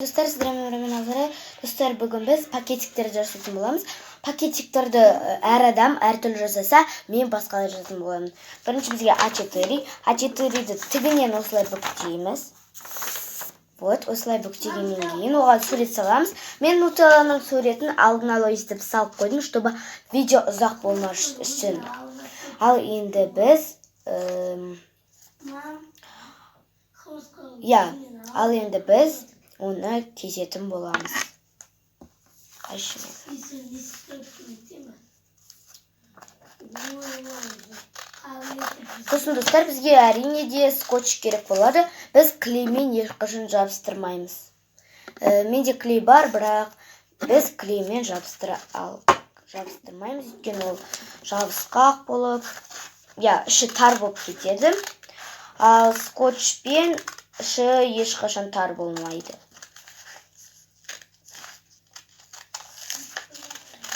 Достар, сіздермен Рамин Назары. Достар, бүгін біз пакетиктерді жасайтын боламыз. Пакетиктерді әр адам әртүрлі жасаса, мен басқалай жасайтын боламын. Бірінші бізге А4. А4-ді тігінен осылай бүктейміз. Вот, осылай бүктегеннен кейін оған сурет саламыз. Мен Нутелланың суретін алдын ала өйстіп салып қойдым, чтобы видео ұзақ болмас үшін. Ал енді біз иә, ал енді біз оны кесетін боламыз. Қайшымен. Сосын, достар, бізге әрине де скотч керек болады. Біз клеймен ешқашан жабыстырмаймыз. Менде клей бар, бірақ біз клеймен жабыстырмаймыз, өйткені ол жабысқақ болып, иә, іші тар болып кетеді. Ал скотчпен іші ешқашан тар болмайды.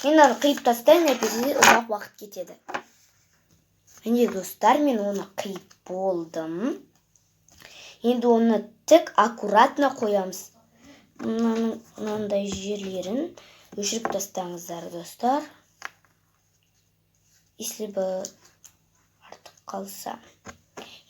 Мен мынаны қиып тастаймын, әйтпесе ұзақ уақыт кетеді. Міне, достар, мен оны қиып болдым. Енді оны тік аккуратно қоямыз. Мынаның мынандай жерлерін өшіріп тастаңыздар, достар. Если бы артық қалса.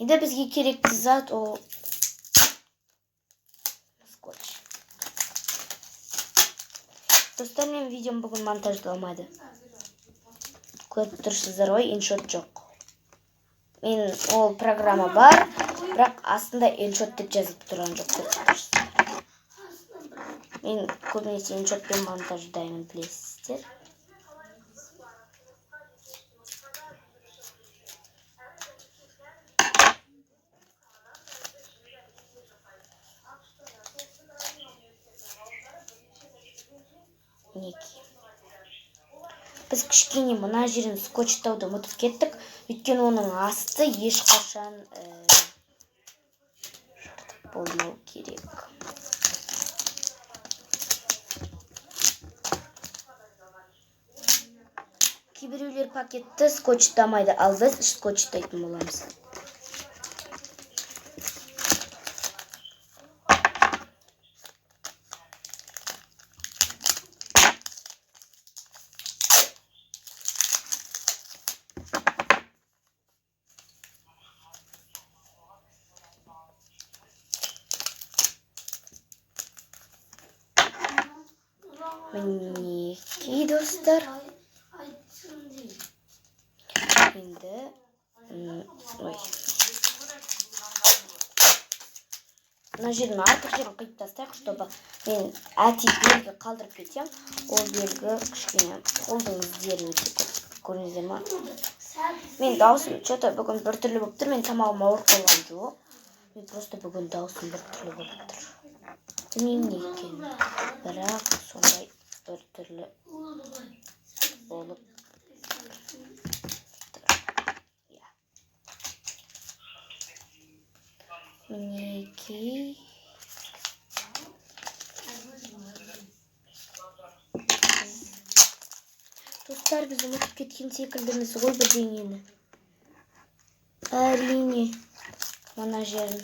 Енді бізге керекті зат ол скотч. Достар, менің видеом бүгін монтаждалмады. Көріп тұрсыздар ғой, InShot жоқ. Мен ол программа бар, бірақ астында InShot деп жазылып тұрған жоқ, көріп тұрсыздар. Мен көбінесе InShotпен монтаждаймын, білесіздер. Мінекей. Біз кішкене мына жерін скотчтауды ұмытып кеттік, өйткені оның асты ешқашан жыртық болмау керек. Кейбіреулер пакетті скотчтамайды, ал біз скотчтайтын боламыз. Мінекей, достар. Енді ой. Мына жерін, артық жерін қиып тастайық, чтобы мен әти белгі қалдырып кетсем, ол белгі кішкене қолдың іздері өте көп. Көрдіңіздер ма? Мен даусым что-то бүгін біртүрлі болып тұр. Мен тамағым ауырып қалған жоқ. Мен просто бүгін даусым біртүрлі болып тұр. Білмеймін не екенін. Бірақ сондай біртүрлі болып тұр. Иә. Мінекей. Достар, біз ұмытып кеткен секілдіміз ғой бірдеңені. Әрине, мына жерін.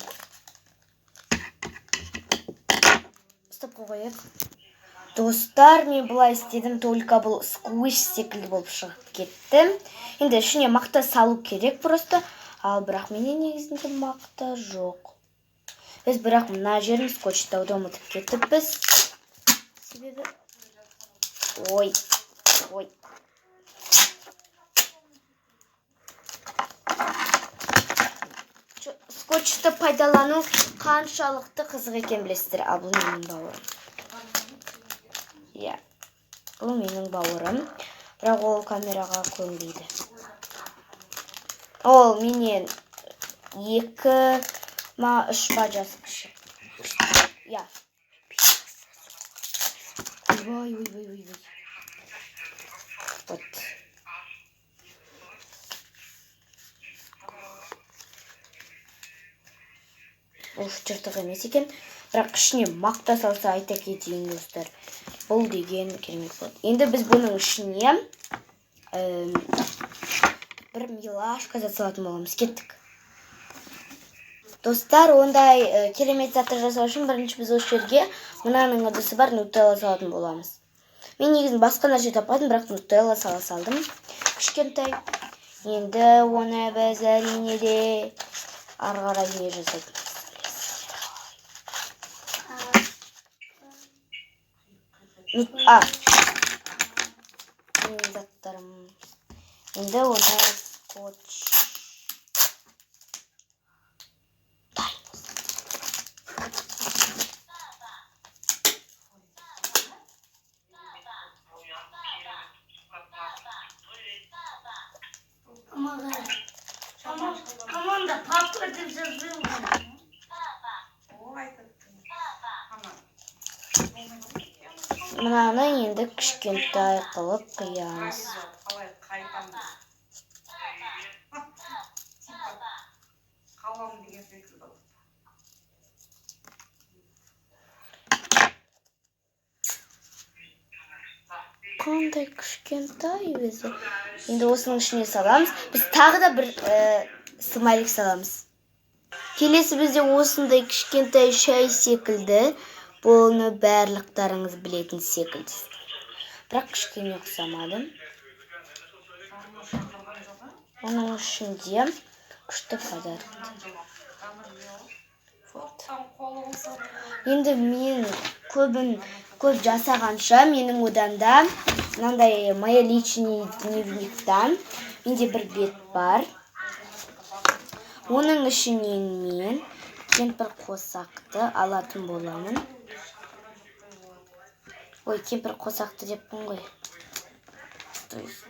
Стопқа қояйық. Достар, мен былай істедім, только бұл сквиш секілді болып шығып кетті. Енді ішіне мақта салу керек просто. Ал бірақ менде негізінде мақта жоқ. Біз бірақ мына жерін скотчтауды ұмытып кетіппіз. Себебі ой, ой. Скотчты пайдалану қаншалықты қызық екен білесіздер. Ал бұл менің бауырым. Иә, бұл менің бауырым. Бірақ ол камераға көрінбейді. Ол менен 2 ма 3 па жас кіші. Иә. Ойбай, ойбай, ойбай. Вот. Уф, жыртық емес екен. Бірақ ішіне мақта салса, айта кетейін, достар. Бұл деген керемет болады. Енді біз бұның ішіне бір милашка зат салатын боламыз. Кеттік. Достар, ондай керемет заттар жасау үшін бірінші біз осы жерге мынаның ыдысы бар нутелла салатын боламыз. Мен негізі басқа нәрсе таппадым, бірақ нутелла сала салдым. Кішкентай. Енді оны біз әрине де ары қарай не жасайтынбыз. А. Менің заттарым. Енді оны скотч. Aman da patladı sözüm. Мынаны енді кішкентай қылып қиямыз. Қалай қайтамыз? Типа қалам деген секілді. Қандай кішкентай өзі. Енді осының ішіне саламыз. Біз тағы да бір смайлик саламыз. Келесі бізде осындай кішкентай шай секілді. Бұны барлықтарыңыз білетін секілдісіздер. Бірақ кішкене ұқсамады. Оның ішінде күшті подарок. Вот. Енді мен көп жасағанша, менің одан да мынандай моя личный дневниктан менде бір бет бар. Оның ішінен мен кемпір қосақты алатын боламын. Ой, кемпір қосақты деппін ғой. То есть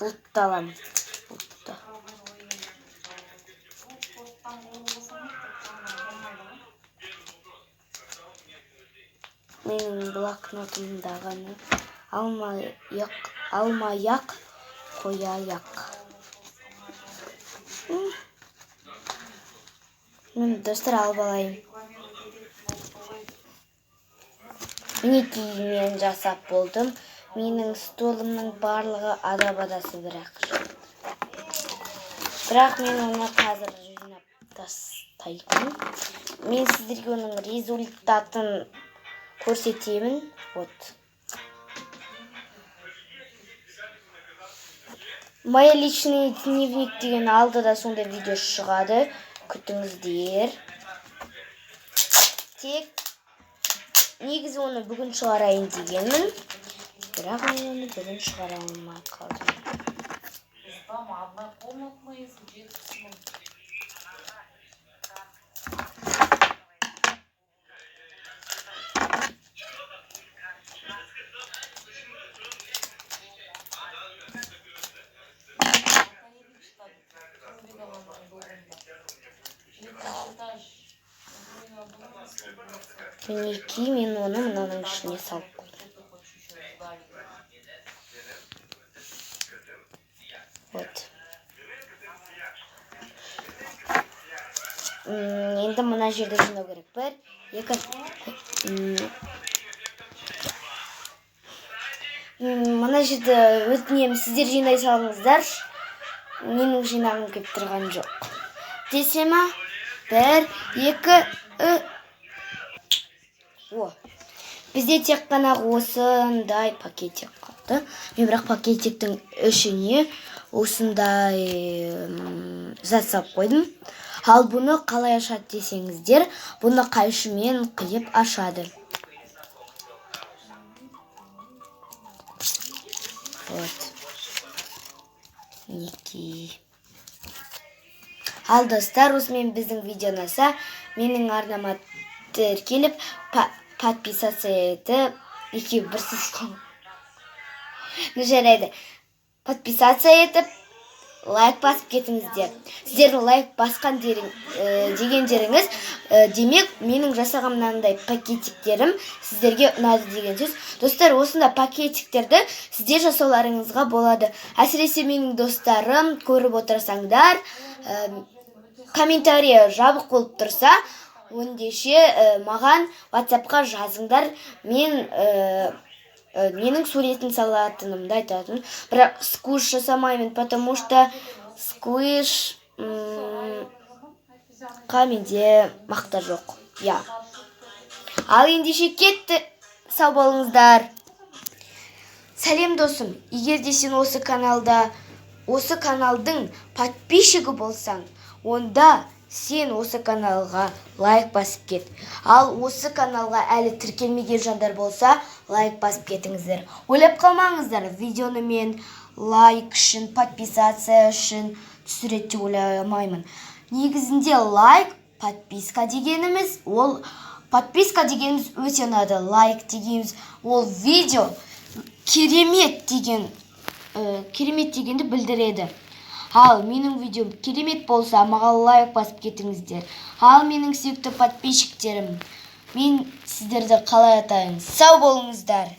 бұлтты аламын. Бұлтты. Менің блокнотымдағыны алмай-ақ қояйық. Мен, достар, алып алайын. Мінекей, мен жасап болдым. Менің столымның барлығы ада-бадасы бірақ. Бірақ мен оны қазір жинап тастаймын. Мен сіздерге оның результатын көрсетемін. Вот. Моя личный дневник деген алдыда сондай видео шығады. Күтіңіздер. Тек негізі оны бүгін шығарайын дегенмін. Бірақ мен оны бүгін шығара алмай қалдым. Сдам однокомнатные 70 000. Мінекей, мен оны мынаның ішіне салып қойдым. Вот. Енді мына жерді жинау керек. Бір, екі. Мына жерді өтінемін, сіздер жинай салыңыздаршы. Менің жинағым келіп тұрған жоқ. Десе ма? Бір, екі, О, бізде тек қана осындай пакетик қалды. Мен бірақ пакетиктің ішіне осындай зат салып қойдым. Ал бұны қалай ашады десеңіздер, бұны қайшымен қиып ашады. Вот. Мінекей. Ал достар, осымен біздің видео ұнаса, менің арнама тіркеліп, подписаться етіп, екеуі бір сөз қой. Ну, жарайды. Подписаться етіп, лайк басып кетіңіздер. Сіздердің лайк басқан дегендеріңіз, демек, менің жасаған мынандай пакетиктерім сіздерге ұнады деген сөз. Достар, осындай пакетиктерді сіздер жасауларыңызға болады. Әсіресе менің достарым көріп отырсаңдар, комментарий жабық болып тұрса, ендеше, маған WhatsApp-қа жазыңдар. Мен менің суретін салатынымды айтатын. Бірақ сквиш жасамаймын, потому что сквиш, Менде мақта жоқ, иә. Ал ендеше кетті, сау болыңыздар. Сәлем, досым! Егер де сен осы каналда, осы каналдың подписчигі болсаң, онда сен осы каналға лайк басып кет. Ал осы каналға әлі тіркелмеген жандар болса, лайк басып кетіңіздер. Ойлап қалмаңыздар, видеоны мен лайк үшін, подписаться үшін түсіреді деп ойламаймын. Негізінде лайк, подписка дегеніміз, ол подписка дегеніміз өте ұнады. Лайк дегеніміз ол видео керемет деген, керемет дегенді білдіреді. Ал менің видеом керемет болса, маған лайк басып кетіңіздер. Ал менің сүйікті подписчиктерім, мен сіздерді қалай атайын? Сау болыңыздар!